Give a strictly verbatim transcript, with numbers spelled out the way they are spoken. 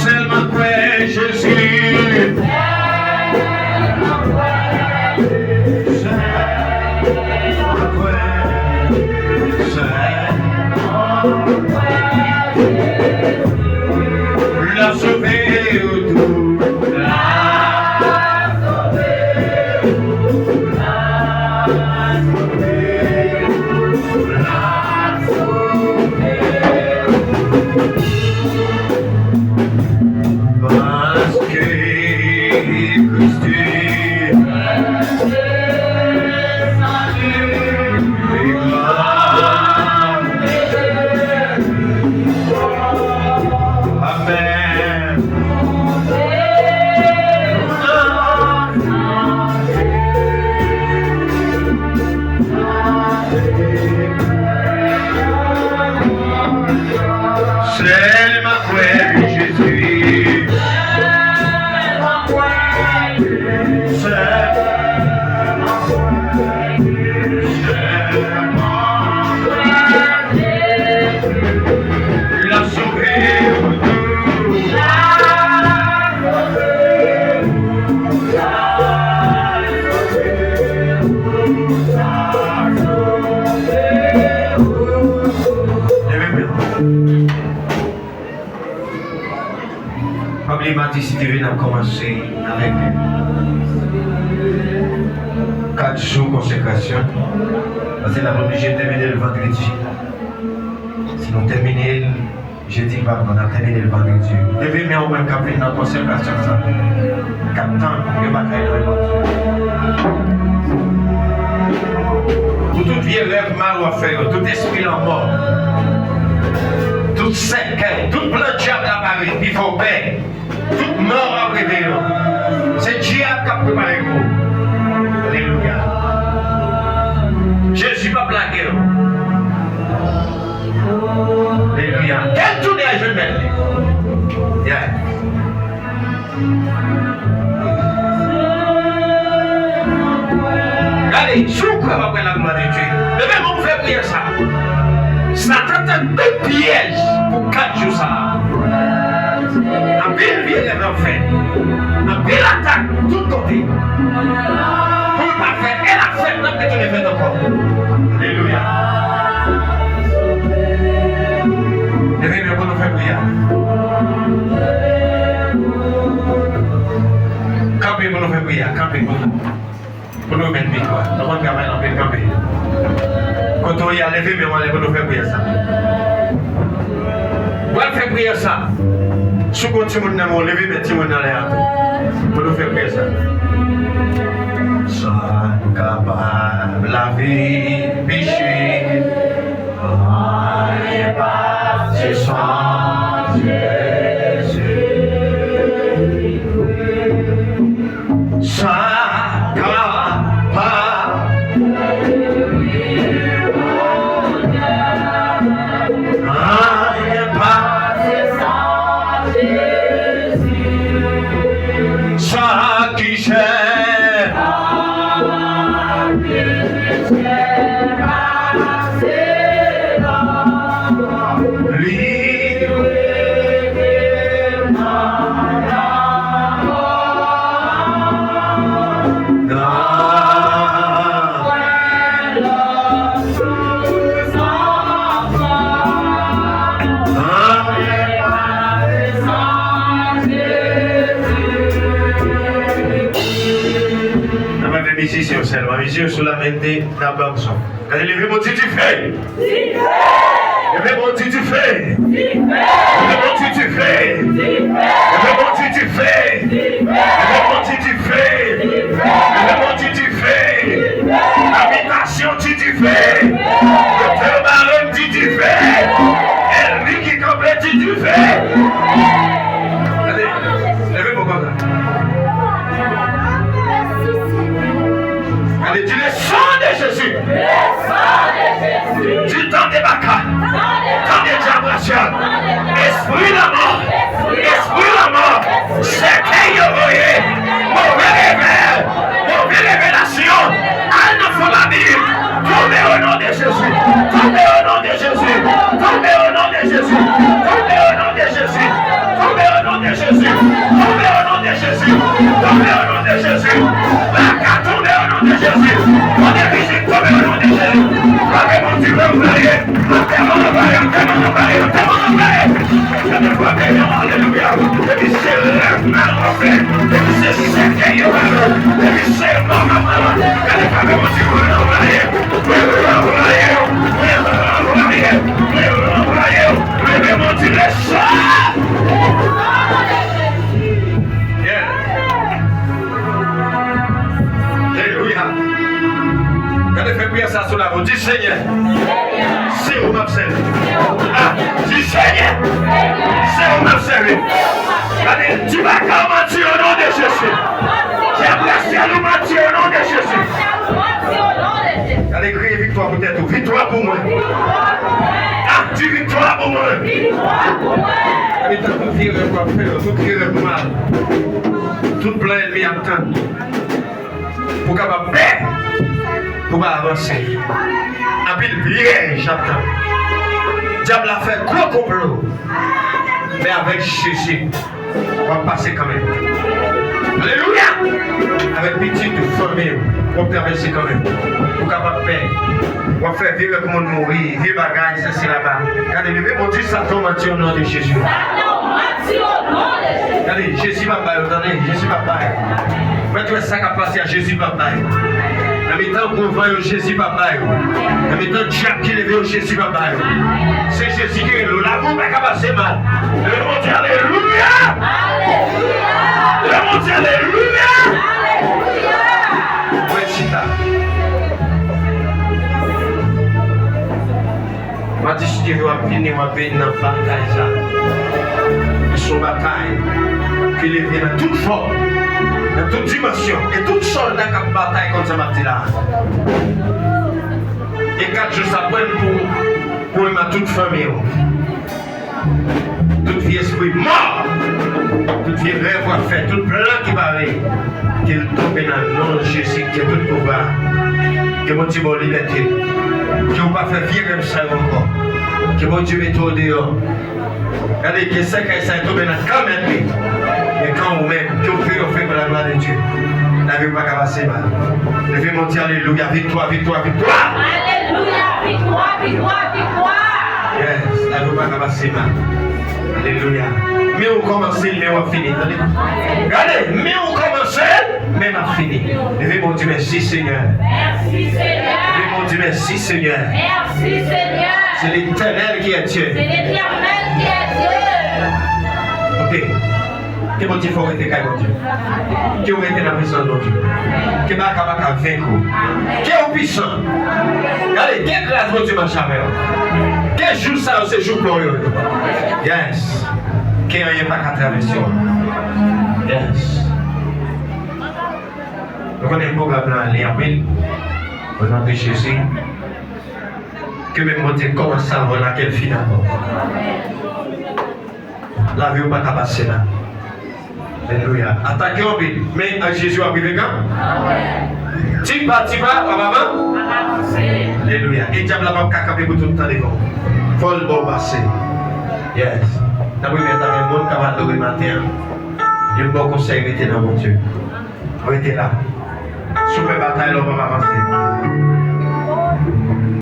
Sèlman kwè Jezi. Sèlman kwè. Sèlman kwè. L ap sove w tou. L ap sove w. L ap sove w. L ap sove w. Paske Kris te Amèn. Sèlman kwè Jezi. Sèlman kwè. Sèlman kwè. L ap sove w tou. Leve men w. Pa bliye, madi, si Dye vle, n ap kòmanse avèk kat jou konsekrasyon. Paske n ap oblije tèmine l vandredi. Si nou tèmine l jedi, pa bon, n ap tèmine l vandredi. Leve men w, ou menm k ap vin nan konsekrasyon sa, k ap tann yon bagay nan men Bondye. Pou tout vye rèv mal w ap fè yo, tout espri lanmò, tout sèkèy, tout plan dyab la pare, pi fò w pè. Tout mò w ap reve yo, se dyab k ap prepare pou ou. Alelouya. Jezi p ap lage w. Alelouya. Kè l tounen al jwenn mèt li. Yeah. Gade, si w kwè w ap wè laglwa de Dye, leve men w pou fè priyè sa. Satan tande pyèj pou kat jou sa a. Anpil vye rèv n ap fè. Anpil atak tout kote. Pou l pa fèt, e l ap fèt, n ap retounen fèt ankò. Alelouya. Leve men pou nou fè priyè. Kanpe pou nou fè priyè. Kanpe pou nou. Pou nou remèt viktwa. Nou konn travay anpil kanpe. Kote w ye a, leve men w anlè pou nou fè priyè sa. W ap fè priyè sa. Si w gon timoun nan men w, leve men timoun nan anlè a tou. Pou nou fè priyè sa. Sa kapab lave peche. Anyen pase san Jezi. Sa kapab. Anyen pase san Jezi. Sa ki chè. N ap avè mizisyen yo sèlman. Mizisyen yo solamente n ap ba w son. Gade, leve Bondye dife! Leve Bondye dife! Leve Bondye dife! Leve Bondye dife! Leve Bondye dife! Leve Bondye dife! Abitasyon di dife! Doktè Marenn di dife! Elvi ki kanpe di dife! Gade, leve bò konsa. Gade, di le sang de Jésus. Di tande baka, tande dyab rasyal, espri lanmò, espri lanmò, sèkèy yo voye, move revè, move revelasyon, al nan fon labim, tonbe o non de Jezi, tonbe o non de Jezi, tonbe o non de Jezi, tonbe o non de Jezi. Yes. Alelouya. Gade, fè priyè sa sou lavi w. Di, Senyè, se ou m ap sèvi. Ah, di, Senyè, se ou m ap sèvi. Gade, di, baka w manti o non de Jezi. Dyab rasyal ou manti o non de Jezi. Gade, kriye viktwa pou tèt ou. Viktwa pou mwen. Ah, di, viktwa pou mwen. Gade, tankou vye rèv w ap fè yo, tout vye rèv mal. Tout plan ènmi ap tann pou w kapab pè, pou w pa avanse. Anpil pyèj ap tann. Dyab la fè gwo konplo. Men avèk Jezi, w ap pase kanmenm. Alelouya! Avèk pitit ou, fanmi w, w ap travèse kanmenm. Ou kapab pè. W ap fè vye rèv moun mouri, vye bagay, sesi laba. Gade, leve, Bondye, Satan manti o non de Jezi. Satan manti o non de Jezi. Gade, Jezi p ap bay, tande, Jezi p ap bay. Mwen, tout sa k ap pase a, Jezi p ap bay. Nan mitan gwo van yo, Jezi p ap bay ou. Nan mitan dyab ki leve yo, Jezi p ap bay ou. Se Jezi ki rele w. Lavi w pa ka pase mal. Leve, Bondye, alelouya! Leve, Bondye, alelouya! Mwen chita. Mwen di, si Dye vle, w ap vini, w ap vini nan batay sa. Li se yon batay ki leve nan tout fòm, nan tout dimansyon, e tout sòlda k ap batay konn sa m ap di la. E kat jou sa pran pou, pou menm ak tout fanmi w. Tout vye espri mò, tout vye rèv w ap fè, tout plan ki pare, ke l tonbe nan non Jezi, ke tout pouvwa, ke Bondye ba w libète, ke w pa fè vye rèv sa yo ankò, ke Bondye mete w deyò. Gade, ke sèkèy sa yo tonbe nan kan mèt li, men kan ou menm, ke w triyonfe pou laglwa de Dye. Lavi w pa ka pase mal. Leve, Bondye, alelouya, viktwa, viktwa, viktwa. Alelouya, viktwa, viktwa, viktwa. Yes, lavi w pa ka pase mal. Alelouya. Men ou kòmanse, men w ap fini. Tande. Gade, men ou kòmanse, men m ap fini. Leve, Bondye, mèsi, Senyè. Mèsi, Senyè. Leve, Bondye, mèsi, Senyè. Mèsi, Senyè. C'est l'Éternel qui est Dieu. C'est l'Éternel qui est Dieu. Ok. Ke Bondye fè w rete kay Bondye. Ke w rete nan prezans Bondye. Ke baka pa ka venk ou. Ke w pisan. Gade, ke gras Bondye mache avè w. Ke jou sa yo se jou glwa yo ye. Yes. Ke anyen pa ka travèse w. Yes. Nou konnen pwogram lan ale anpil. O non de Jezi. Ke men Bondye kòmanse avan l a ke l fini avan. Lavi w pa ka pase la. Alelouya. Atake w anpil. Men ak Jezi w ap rive kan? Ti pa, ti pa, w ap avan? Alelouya. E dyab la p ap ka kanpe pou tout tan devan w. Fò l ba w pase. Yes. N ap remèt avèk moun k ap adore maten an. Yo ba w konsèy rete nan Bondye. Rete la. Si w pè batay la, w p ap avanse.